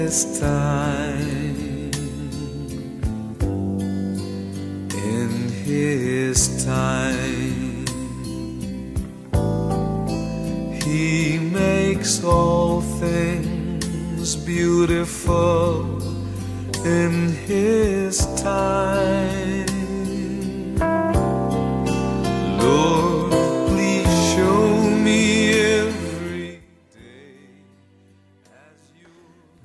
His time. In His time, He makes all things beautiful in His time. Lord, please show me every day as you.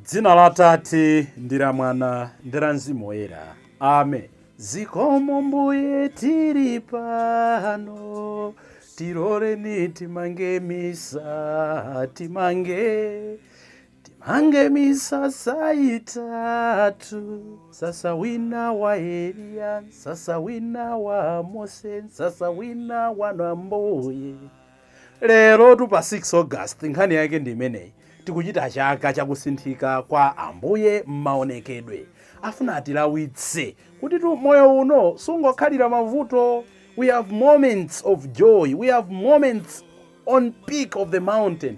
Dzina la Tate ndi la Mwana ndi la Mzimu Woyera, amen. Zikomo Mbuye, tili pano, tiloleni timange misa, timange misasa itatu, sasa wina wa Eliya, sasa wina wa Mose, sasa wina wa Ambuye. Lero tu pa 6 August, nkhani yake ndi imeneyi. Tikuchita chaka chakusinthika kwa Ambuye m'maonekedwe. Afuna atilawitse kuti tu moyo uno sungokhalira mavuto. We have moments of joy, we have moments on peak of the mountain.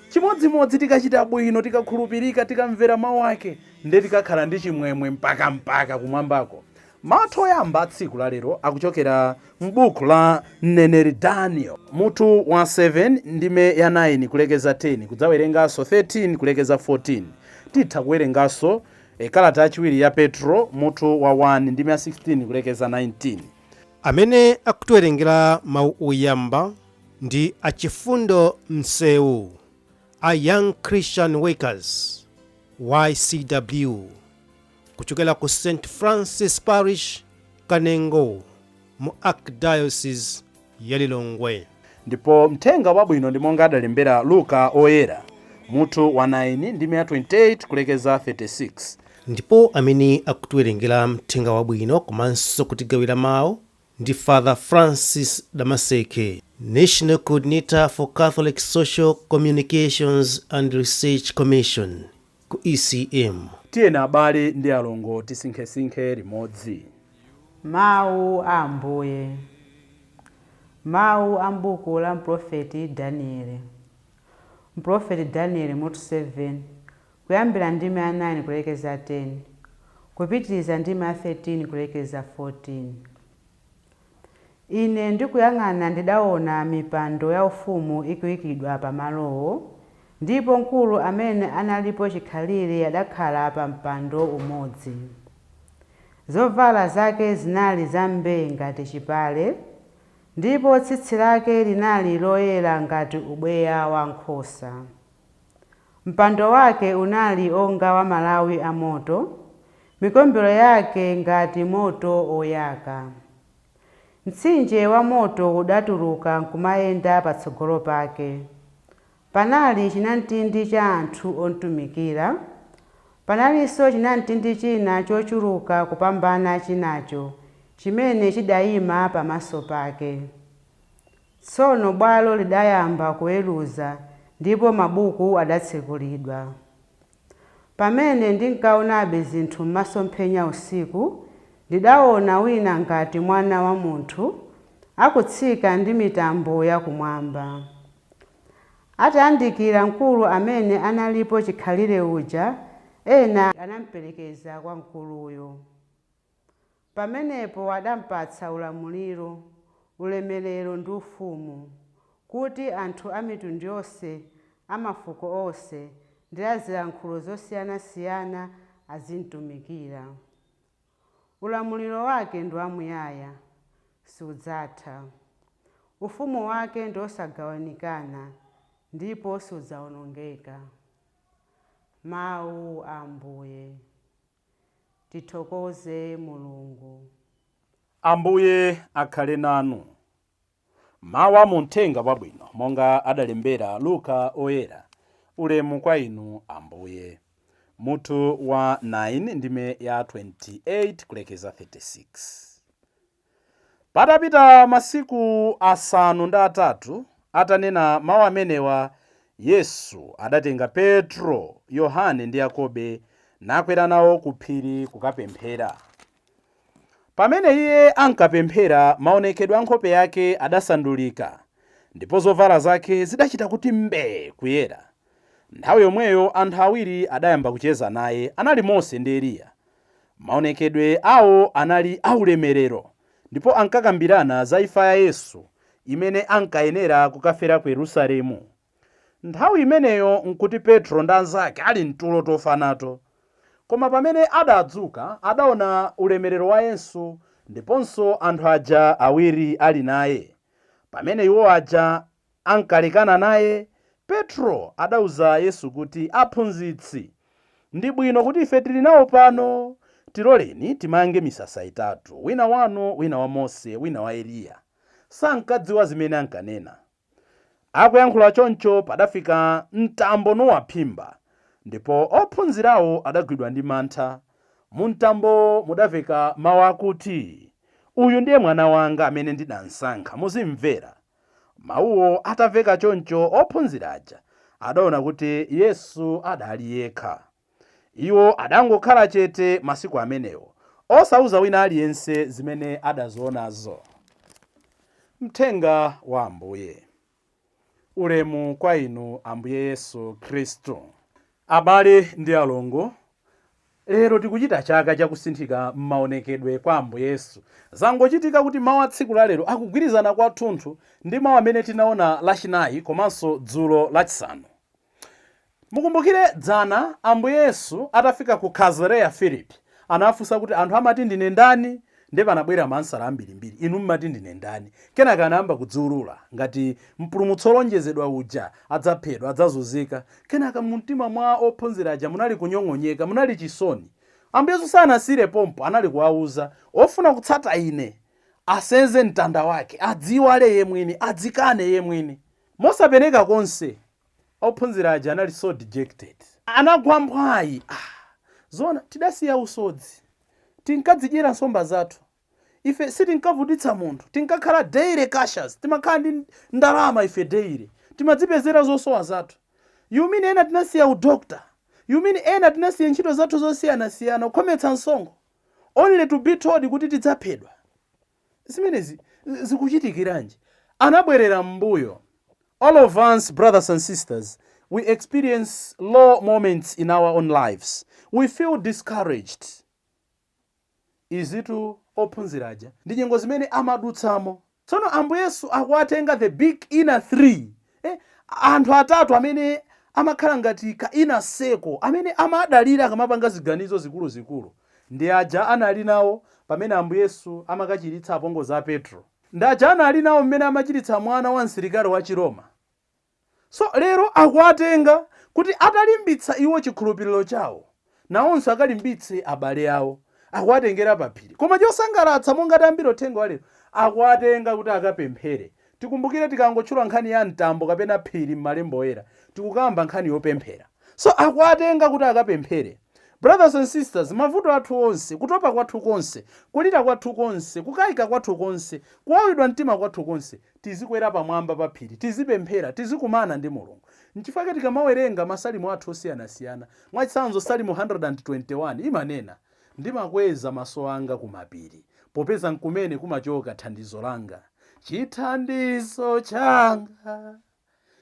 Chimodzimodzi tikachita bwino, tikakhulupirika, tikamvera mawu ake, nde tikakhala ndi chimwemwe mpaka kumwambako. Mawu oyamba a tsiku la lero akuchokera m'buku la mneneri Daniel, mutu wa 7, ndime ya 9 kulekeza 10, kudzawerenganso 13 kulekeza 14. Titha kuwerenganso kalata yachiwiri ya Petro, mutu wa 1, ndime ya 16 kulekeza 19. Amene akutiwerengera mawu oyamba ndi Achifundo Msewu a Young Christian Workers, YCW, kuchokera ku St Francis Parish, Kanengo, mu Archdiocese ya Lilongwe. Ndipo mthenga wabwino ndi monga adalembera Luka Oyera, mutu wa 9, ndime ya 28 kulekeza 36. Ndipo amene akutiwerengera mthenga wabwino komanso kutigawira mawu ndi Father Francis Damaseke, National Coordinator for Catholic Social Communications and Research Commission ku ECM. Tiyeni abale ndi alongo, tisinkhesinkhe limodzi. Mawu a Ambuye. Mawu a m'buku la mprofeti Danieli. Mprofeti Danieli mutu 7, kuyambira ndime ya 9 kulekeza 10, kupitiriza ndime ya 13 kulekeza 14. Ine ndikuyang'ana, ndidaona mipando yaufumu ikuyikidwa pamalowo, ndipo Mkulu amene analipo chikhalire adakhala pa mpando umodzi. Zovala zake zinali zambee ngati chipale, ndipo tsitsi lake linali loyera ngati ubweya wa nkhosa. Mpando wake unali onga wa malawi amoto, mikombero yake ngati moto oyaka. Mtsinje wa moto udatuluka nkumayenda patsogolo pake. Panali chinamtindi cha anthu otumikira. Panalinso chinamtindi china chochuluka kupambana chinacho, chimene chidayima pamaso pake. Tsono bwalo lidayamba kuweruza, ndipo mabuku adatsekulidwa. Pamene ndinkaonabe zinthu m'masomphenya usiku, ndidaona wina ngati mwana wa munthu akutsika ndi mitambo yakumwamba. Atayandikira Mkulu amene analipo chikhalire uja, ena anamuperekeza kwa Mkuluyo. Pamenepo adampatsa ulamuliro, ulemerero ndi ufumu, kuti anthu a mitundu yonse, a mafuko onse ndi a zilankhulo zosiyanasiyana azimtumikira. Ulamuliro wake ndi wamuyaya, sudzatha. Ufumu wake ndi osagawanikana ndipo sudzawonongeka. Mawu a Ambuye. Tithokoze Mulungu. Ambuye akhale nanu. Mawu a muthenga wabwino monga adalembera Luka Oyera. Ulemu kwa inu, Ambuye. Mutu wa 9, ndime ya 28 kulekeza 36. Patapita masiku 8 atanena mawu amenewa, Yesu adatenga Petro, Yohane ndi Yakobe, nakwera nawo ku phiri kukapemphera. Pamene iye ankapemphera, maonekedwe a nkhope yake adasandulika, ndipo zovala zake zidachita kuti mbee kuyera. Nthawi yomweyo anthu awiri adayamba kucheza naye, anali Mose ndi Eliya. Maonekedwe awo anali aulemerero, ndipo ankakambirana za imfa ya Yesu imene ankayenera kukafera ku Yerusalemu. Nthawi imeneyo nkuti Petro ndi anzake ali mtulo tofa nato. Koma pamene adadzuka, adaona ulemerero wa Yesu ndiponso anthu aja awiri ali naye. Pamene iwo aja ankalekana naye, Petro adauza Yesu kuti, Aphunzitsi, ndi bwino kuti ife tili nawo pano. Tiloleni timange misasa itatu, wina wanu, wina wa Mose, wina wa Eliya. Sankadziwa zimene ankanena. Akuyankhula choncho padafika mtambo nuwaphimba, ndipo ophunzirawo adagwidwa ndi mantha. Mu mtambowo mudamveka mawu akuti, Uyu ndiye mwana wanga amene ndidamsankha, muzimvera. Mawuwo atamveka choncho, ophunzira aja adaona kuti Yesu adali yekha. Iwo adangokhala chete masiku amenewo, osauza wina aliyense zimene adazionazo. Mthenga wa Ambuye. Ulemu kwa inu Ambuye Yesu Khristu. Abale ndi alongo, lero tikuchita chaka chakusinthika m'maonekedwe kwa Ambuye Yesu. Zangochitika kuti mawu a tsiku la lero akugwirizana kwathunthu ndi mawu amene tinaona Lachinayi komanso dzulo Lachisanu. Mukumbukire dzana Ambuye Yesu atafika ku Kaisareya Filipi, anafunsa kuti anthu amati ndine ndani? Ndiye panabwera maansala ambirimbiri, inu mmati ndine ndani? Kenaka anayamba kudziulula ngati mpulumutsi wolonjezedwa uja, adzaphedwa, adzazunzika. Kenaka mumtima mwa ophunzira aja munali kunyong'onyeka, munali chisoni. Ambuye Yesu sanasiyire pompo, anali kuwauza, ofuna kutsata ine, asenze mtanda wake, adziiwale iye mwini, adzikane iye mwini. Mosapeneka konse, Ophunzira aja anali so dejected. Anagwa mphwayi. Ah, zoona tidasiya usodzi. Tinkadzidyera nsomba zathu. Ife sitinkavutitsa munthu. Tinkakhala daily cashers. Timakhala ndi ndalama ife daily. Timadzipezera zosowa zathu. You mean ena tinasiya u doctor? You mean ena tinasiya ntchito zathu zosiyanasiyana, kukhometsa msonkho, only to be told kuti tidzaphedwa? Zimenezi zikuchitikiranji? Anabwerera m'mbuyo. All of us, brothers and sisters, we experience low moments in our own lives. We feel discouraged. Izitu ophunzira aja ndi nyengo zimene amadutsamo. Tsono Ambuye Yesu akuwatenga the big inner three, anthu atatu amene amakhala ngati ka inner circle, amene amadalira akamapanga ziganizo zikuluzikulu. Ndi aja anali nawo pamene Ambuye Yesu amakachiritsa apongozi a Petro. Ndi aja anali nawo mmene amachiritsa mwana wa msilikali wa Chiroma. So lero akuwatenga kuti atalimbitsa iwo chikhulupiriro chawo, nawonso akalimbitse abale awo. Akuwatengera pa phiri. Koma chosangalatsa monga tayambira uthenga wa lero, akuwatenga kuti akapemphere. Tikumbukire tikangotchula nkhani ya mtambo kapena phiri m'malembo oyera, tikukamba nkhani yopemphera. So akuwatenga kuti akapemphere. Brothers and sisters, mavuto athu onse, kutopa kwathu konse, kulira kwathu konse, kukayika kwathu konse, kuwawidwa mtima kwathu konse, tizikwera pamwamba pa phiri, tizipemphera, tizikumana ndi Mulungu. Nchifukwa chake tikamawerenga masalimo athu osiyanasiyana, mwachitsanzo Salimo 121 imanena, Ndimakweza maso anga kumapiri, popeza nkumene kumachoka thandizo langa. Chithandizo changa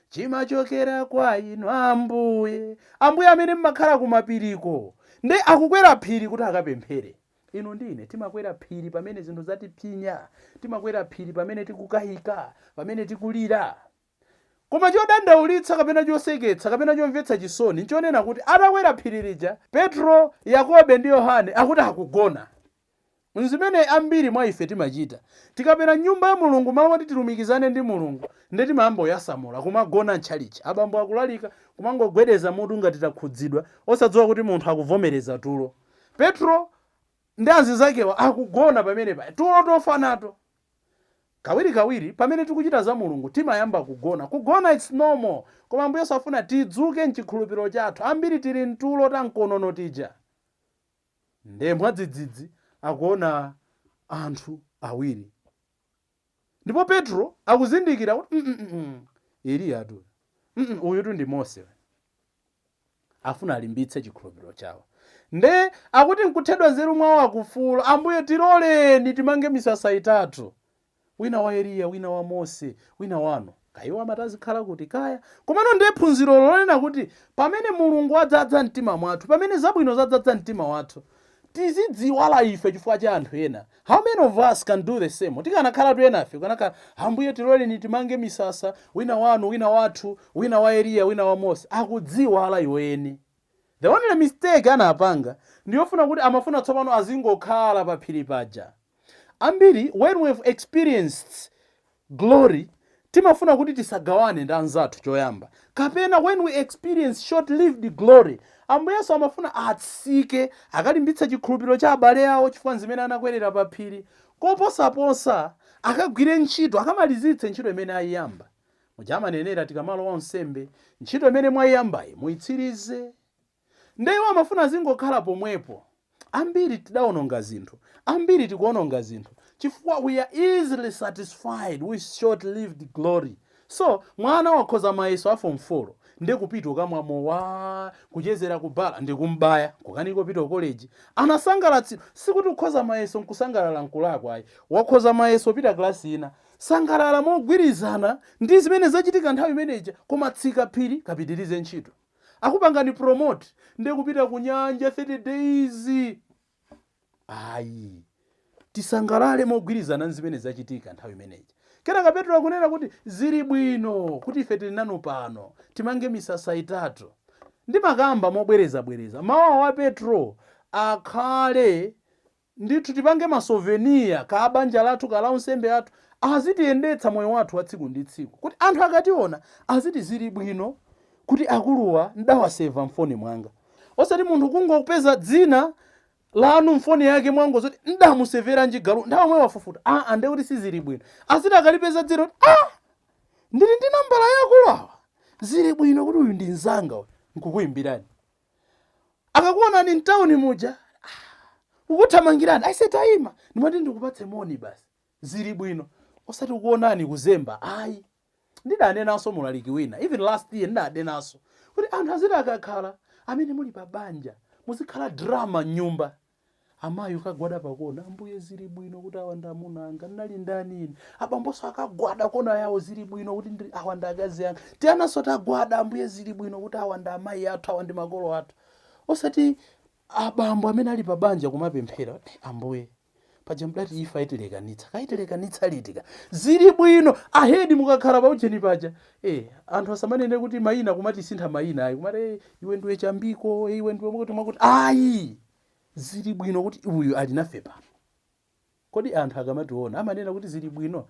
chimachokera kwa inu Ambuye. Ambuye amene mmakhala kumapiriko, nde akukwera phiri kuti akapemphere. Inu ndi ine timakwera phiri pamene zinthu zatipsinya, timakwera phiri pamene tikukayika, pamene tikulira. Koma chodandaulitsa kapena choseketsa kapena chomvetsa chisoni nchonena kuti atakwera phiri lija, Petro, Yakobe ndi Yohane akuti akugona. Nzimene ambiri mwa ife timachita. Tikapera m'nyumba ya Mulungu malo moti tilumikizane ndi Mulungu, nde timayamba kuyasamula, kumagona m'tchalitchi. Abambo akulalika, kumangogwedeza mutu ngati takhudzidwa, osadziwa kuti munthu akuvomereza tulo. Petro ndi anzinzakewa akugona pamenepa, tulo tofa nato. Kawirikawiri pamene tikuchita za Mulungu timayamba kugona. Kugona it's normal, koma Ambuye Yesu afuna tidzuke m'chikhulupiriro chathu. Ambiri tili m'tulo tamkonono tija. Nde mwadzidzidzi akuona anthu awiri. Ndipo Petro akuzindikira kuti mm, mm, mm, Eliya tu, uyutu ndi Mose. Afuna alimbitse chikhulupiriro chawo. Nde akuti nkuthedwa nzeru mwawo akufuula, Ambuye tiloleni timange misasa itatu, wina wa Eliya, wina wa Mose, wina wanu. Kaiwo amati azikhala kuti kaya. Komano ndiye phunziro lonena kuti pamene Mulungu adzadza mtima mwathu, pamene zabwino zadzadza mtima wathu, tizidziwala ife chifukwa cha anthu ena. How many of us can do the same? Tikanakhala tu enafe, kanakhala, "Ambuye, tiloleni timange misasa, wina wanu, wina wathu, wina wa Eliya, wina wa Mose." Akudziwala iwo eni. The only mistake anapanga ndiyofuna kuti amafuna tsopano azingokhala pa phiri paja. Ambiri, when we've experienced glory, timafuna kuti tisagawane ndi anzathu choyamba, kapena when we experience short-lived glory. Ambuyeso amafuna atsike akalimbitse chikhulupiriro cha abale awo, chifukwa zimene anakwerera pa phiri koposaposa akagwire ntchito, akamalizitse ntchito imene ayiyamba. Muja amanenera tikamalowa unsembe, ntchito imene mwayiyambayi muyitsirize. Ndewo amafuna azingokhala pomwepo. Ambiri tidawononga zinthu, ambiri tikuwononga zinthu chifukwa we are easily satisfied with short-lived glory. So mwana wakhoza mayeso a Form 4, ndiye kupita ukamwa mowa, kuchezera kubala, ndikumbaya kukaniko pita college. Anasangalatsidwa. Sikuti kukhoza mayeso nkusangalala nkulakwa, ayi. Wakhoza mayeso, pita klasi ina, sangalala mogwirizana ndi zimene zachitika nthawi imeneja, koma tsika phiri, kapitirize ntchito. Akupangani promote, ndiye kupita ku nyanja 30 days. Ayi, tisangalale mogwirizana ndi zimene zachitika nthawi imeneyi. Kenaka Petro akunena kuti zili bwino kuti ife tili nanu pano, timange misasa itatu. Ndimakamba mobwerezabwereza, mawu wa Petro akhale ndithu tipange ma souvenir ka banja lathu, ka launsembe athu, azitiyendetsa moyo wathu wa tsiku ndi tsiku, kuti anthu akationa aziti zili bwino kuti akuluwa ndawaseva mfoni mwanga, osati munthu kungopeza dzina lanu mfoni yake mwangozoti ndamusevera njigalu, nthawi omwe wafufuta. Aa, ndiye kuti sizili bwino. Aziti akalipeza dzina kuti, "Ah, ndili ndi nambala ya akulu awa, zili bwino kuti uyu ndi mzanga uyu," nkukuyimbirani. Akakuonani mtawuni muja, ah, kukuthamangirani, "Aise, tayima, ndimati ndikupatse moni basi, zili bwino," osati kukuonani kuzemba, ayi. Ndidanenanso mulaliki wina, even last year ndidanenanso kuti anthu aziti akakhala amene muli pa banja, muzikhala drama mnyumba. Amayi ukagwada pakona, "Ambuye, zili bwino kuti awa ndi amuna anga, ndinali ndani ine?" Abambonso akagwada kona yawo, "Zili bwino kuti awa ndi akazi anga." Tiananso tagwada, "Ambuye, zili bwino kuti awa ndi amayi athu, awa ndi makolo athu." Osati abambo amene ali pa banja kumapemphera, "Eh, Ambuye, paja mdati imfa itilekanitsa, kaitilekanitsa litika? Zili bwino." Ahedi, mukakhala paujeni paja, anthu asamanene kuti mayina, kumatisintha mayina, ayi, kumati, "Eh, iwe ndiwe Chambiko, eh, iwe ndiwe mwakuti mwakuti." Ayi, zili bwino kuti uyu ali nafe pano. Kodi anthu akamationa amanena kuti zili bwino?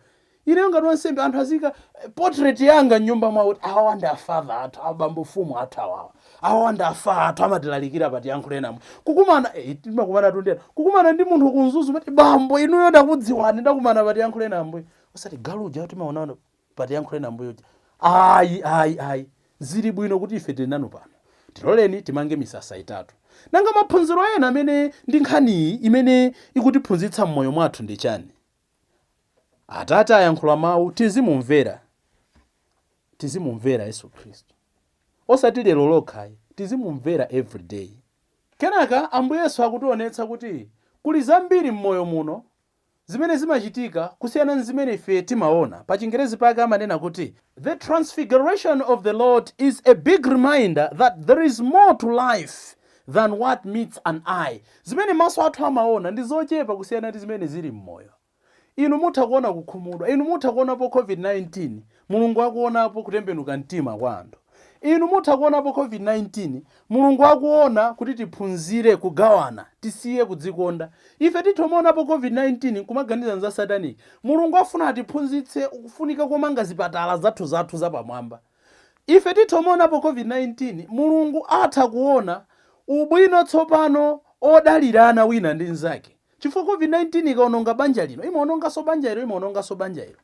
Ineyo ngati wansembe, anthu azika portrait yanga mnyumba mwawo kuti awa ndi afather athu, abambo fumu athu awawa, awa ndi afa athu, amatilalikira pati yankhule namo. Kukumana, timakumana tundera, kukumana ndi munthu kuMzuzu, pati, "Bambo, inuyo ndakudziwani, ndakumana pati yankhule nambuye," osati galuja timaonana pati yankhule nambuye uja. Ayi, ayi, ayi, zili bwino kuti ife tili nanu pano, tiloleni timange misasa itatu. Nanga maphunziro ena amene ndi nkhaniyi imene ikutiphunzitsa m'moyo mwathu ndi chani? Atate ayankhula mawu, tizimumvera, tizimumvera Yesu Khristu, osati lero lokhayi, tizimumvera every day. Kenaka Ambuye Yesu akutionetsa kuti kuli zambiri m'moyo muno zimene zimachitika kusiyana ndi zimene ife timaona. Pa Chingerezi pake amanena kuti the transfiguration of the Lord is a big reminder that there is more to life than what meets an eye. Zimene maso athu amaona ndi zochepa kusiyana ndi zimene zili m'moyo. Inu mutha kuona kukhumudwa, inu mutha kuonapo COVID-19, Mulungu akuonapo kutembenuka mtima kwa anthu. Inu mutha kuonapo COVID-19, Mulungu akuona kuti tiphunzire kugawana, tisiye kudzikonda. Ife tithomaonapo COVID-19 nkumaganiza za satanic, Mulungu afuna atiphunzitse kufunika komanga zipatala zathu zathu zapamwamba. Ife tithomaonapo COVID-19, Mulungu atha kuona ubwino tsopano odalirana wina ndi mnzake, chifukwa COVID-19 ikaononga banja lino, imaononganso banja ilo, imaononganso banja ilo.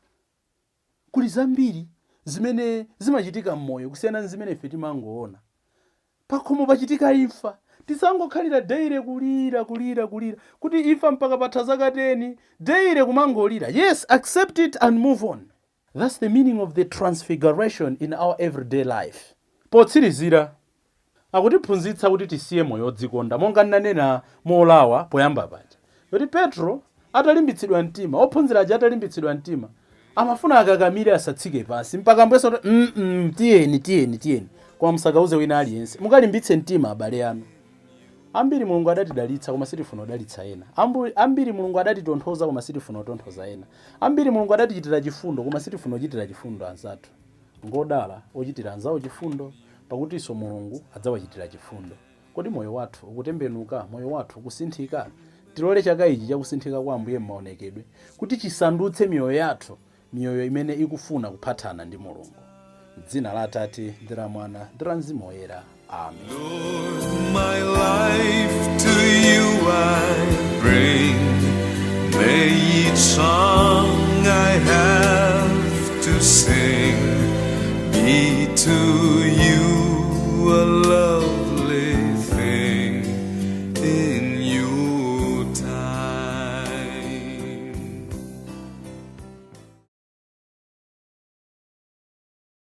Kuli zambiri zimene zimachitika m'moyo kusiyana ndi zimene ife timangoona. Pakhomo pachitika imfa, tisangokhalira daily kulira, kulira, kulira kuti imfa mpaka patha zaka 10, daily kumangolira. Yes, accept it and move on. That's the meaning of the transfiguration in our everyday life. Potsirizira, akutiphunzitsa kuti tisiye moyo wodzikonda, monga ndinanena molawa poyamba paja kuti Petro atalimbitsidwa mtima, ophunzira aja atalimbitsidwa mtima. Amafuna akakamire asatsike pansi mpaka Ambuye Yesu tiyeni, tiyeni, tiyeni, koma musakauze wina aliyense, mukalimbitse mtima abale anu. Ambiri Mulungu adatidalitsa, koma sitifuna kudalitsa ena. Ambiri Mulungu adatitonthoza, koma sitifuna kutonthoza ena. Ambiri Mulungu adatichitira chifundo, koma sitifuna kuchitira chifundo anzathu. Ngodala ochitira anzawo chifundo, pakutinso Mulungu adzawachitira chifundo. Kodi moyo wathu ukutembenuka? Moyo wathu ukusinthika? Tilole chaka ichi chakusinthika kwa Ambuye m'maonekedwe kuti chisandutse miyoyo yathu, miyoyo imene ikufuna kuphatana ndi Mulungu. Dzina la Atate, ndi la Mwana, ndi la Mzimu Woyera, amen. Lord, my life to you I bring. May each song I have to sing be to you a love